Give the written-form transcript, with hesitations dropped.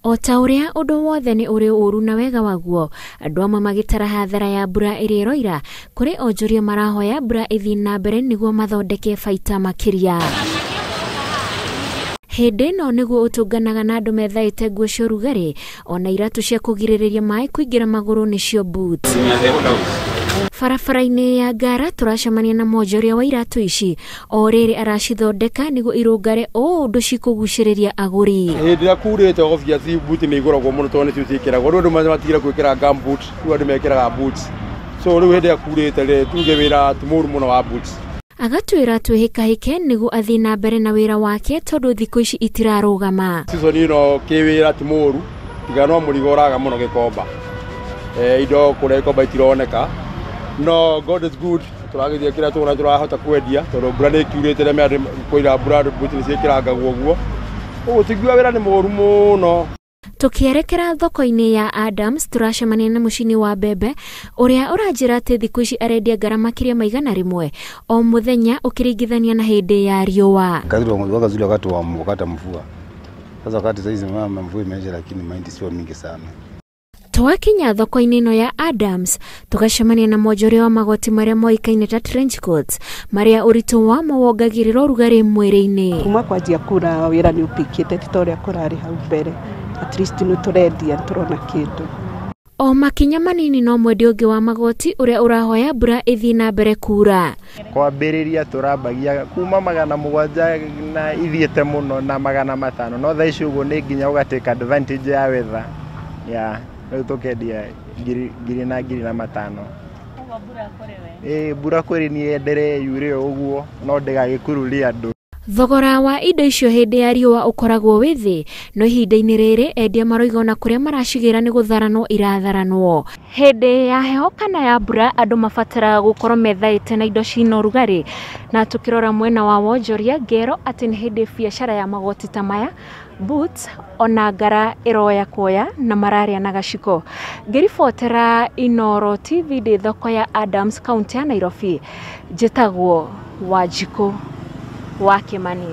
O ta ũrĩa ũndũ wothe nĩ ũrĩ ũru na wega waguo, andũ amwe magĩtara hathara ya mbura ĩrĩa ĩroira, kũrĩ onjoria marahoya mbura ĩthiĩ na mbere nĩguo mathondeke baita makĩria. Hĩndĩ ĩno nĩguo ũtũnganaga na andũ methaĩte nguo cia ũrugarĩ ona iratũ cia kũgirĩrĩria maĩ kũingĩra magũrũ nĩcio boots. Barabara-inĩ ya Ngara tũracemania na mwonjoria wa iratũ ici o rĩrĩ aracithondeka nĩguo irũngare o ũndũ cikũgucĩrĩria agũri. Hĩndĩ ĩrĩa kurĩte obviously buti nĩ igũragwo mũno tondũ nĩcio ciĩkĩragwo. Rĩu andũ matigire gwĩkĩra gum boot, rĩu andũ mekĩraga boots. So rĩu hĩndĩ ĩrĩa kurĩte rĩ, tuge wĩra ti mũru mũno wa boots. Agatwĩra twĩhĩkahĩke nĩguo athiĩ na mbere na wĩra wake tondũ thikũ ici itirarũgama. Season ĩno kĩwĩra ti mũru, tiga no mũrigo ũraga mũno Gĩkomba. Indo kũrĩa Gĩkomba itironeka. No God is good, tũragĩthiĩ kĩrĩa tũrona tũrahota kwendia tondũ mbura nĩ ĩkiurĩte rĩmwe andũ kũira mbura buti nĩ ciĩkĩrangagwo ũguo. Ũguo tingiuga wĩra nĩ mũru mũno. Tũkĩerekera thoko-inĩ ya Adams tũracemania na mũcini wa mbembe ũrĩa ũranjĩra atĩ thikũ ici arendia ngara makĩria ma 100 o mũthenya ũkĩringithania na hĩndĩ ya riũa. Kazi zile wakati wa wakati mvua. Sasa wakati saizi mama mvua imeisha, lakini mahindi sio mingi sana. Twakinya thoko-inĩ ĩno ya Adams tũgacemania na mwonjoria wa magoti marĩa moĩkaine ta trench coats marĩa ũritũ wamo wongagĩrĩra ũrugarĩ mwĩrĩ-inĩ. Kuma kwanjia kura wĩra nĩ ũpikĩte ti ta ũrĩa kũrarĩ hau mbere. At least nĩ tũrendia tũrona kĩndũ. O makinya manini no mwendia ũngĩ wa magoti ũrĩa ũrahoya mbura ĩthiĩ na mbere kura. Kwambĩrĩria tũrambagia kuma 700 na ithiĩte mũno na 500, no thaa ici ũguo nĩ nginya ũgatake advantage ya weather ya rĩu tũkendia ngiri na 500. Ĩĩ mbura kũrĩ niĩ enderee yure o ũguo no ndĩgagĩkururie andũ. Thogora wa indo icio hĩndĩ ya riũa ũkoragwo wĩ thĩ, no ihinda-inĩ rĩrĩ endia maroiga ona kũrĩa maracigĩra nĩ gũtharanwo iratharanwo. Hĩndĩ ya heho kana ya mbura andũ mabataraga gũkorwo methaĩte na indo cina ũrugarĩ, na tũkĩrora mwena wa wonjoria ngero atĩ nĩ hĩndĩ biacara ya magoti ta maya boots ona ngara ĩroya kuoya na mararĩa na gaciko. Ngĩribotera Inooro TV ndĩ thoko ya Adams kaunti ya Nairobi, njĩtagwo Wanjikũ wa Kimani.